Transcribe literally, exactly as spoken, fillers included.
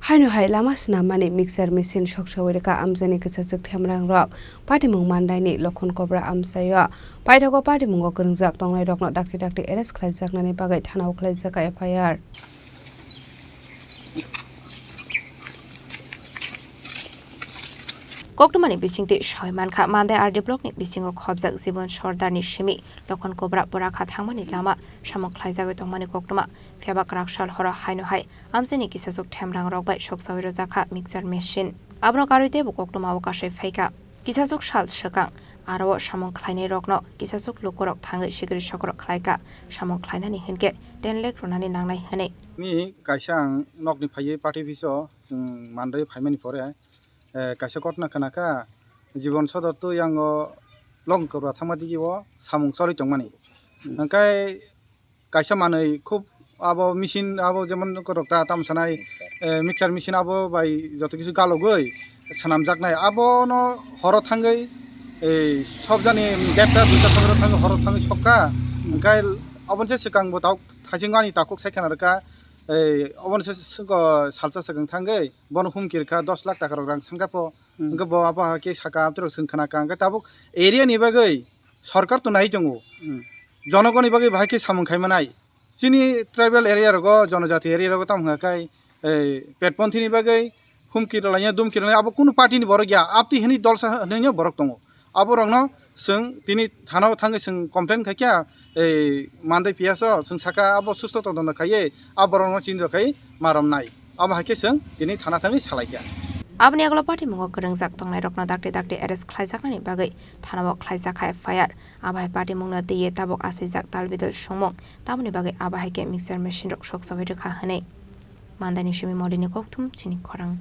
Haino hai lama swnammani mixer machine soksawi rwkha amchaini kisachwk themrangrok. Patimung mandaini Lokhon Kobra amchaio. Paithago patimungo kwrwngjak tongnairokno dakti dakti arrest khlaijaknani bagwi thanao khlaijakha F I R. Koktwmani bisingtwi sawi mankha, Mandai R D blockni bisingo khobjak Jibon Sordarni simi Lokhon Kobra bwrakha thangmani lama samung khlaijagwi tongmani koktwma. Phiyaba kwrak sal horo haino hai amchaini kisachwk themrangrok bai soksawi rwjakha mixer machine. Abono karwi teibo koktwmao kasai phaikha. Kisachwk sal swkang aro o samung khlainairokno kisachwk lukurok thangwi sikiri sokorok khlaikha, samung khlainani hinkhe ten lakh rwnani nangnai hwnwi. Ni kaisa ang nokni phaiwi party office-o chwng mandai phaimani pore, eh, kaisa kotna khwnakha, Jibon Sodor twi yango Lokhon Kobra thangma digi o samung choli tongmani. Hmm. Hwnkhe kaisa manwi khub abo machine abo jemon korok ta tam sanai, mixer. Eh, mixer machine abo bai joto kisu galogwi swnamjaknai. Abono horo thangwi, eh, sobjani debta duita sokro thangwi horo thangwi sokha. Hwnkhe oboni se swkang bo tabuk thaiching ani takhuk sai khna rwkha. Eh, oboni se swk-, salsa swkang thangwi bono humki rwkha dos lakh taka rok rang sankha pho. Hmm. Hwnkhe bo abo hai khe saka amtwrok chwng khna kha. Hwnkhe tabuk area ni bagwi sorkar to nai tongo. Hmm. Jonogoni bagwi bahai khe samung khai manai. Chini tribal area rogo, jonojati area rogo tamo hwnka khai, ei, petponthi ni bagwi humki rwlaina, dumki rwlaina, abo kunu party ni borok ya, aptwi hwnwi dolsa hwnwi borok tongo. Abo rokno chwng tini thana o thangwi chwng complain khai kha, ei, mandai P S o chwng saka abo susto todonto khaiwi, a borok no chinjo khai marom nai. Abo hai khe chwng tini thana thangwi salai kha. Aboni agolo patimungo kwrwngjak tongnairokno dakti dakti arrest khlaijaknani bagwi thanao khlaijak kha F I R. Abo hai patimungno twiwi tabuk achaijak talbidal songmung, tamoni bagwi abo hai khe mixer machine rok soksawi rwkha hwnwi. Mandaini simi Molini kokthum chini khorang.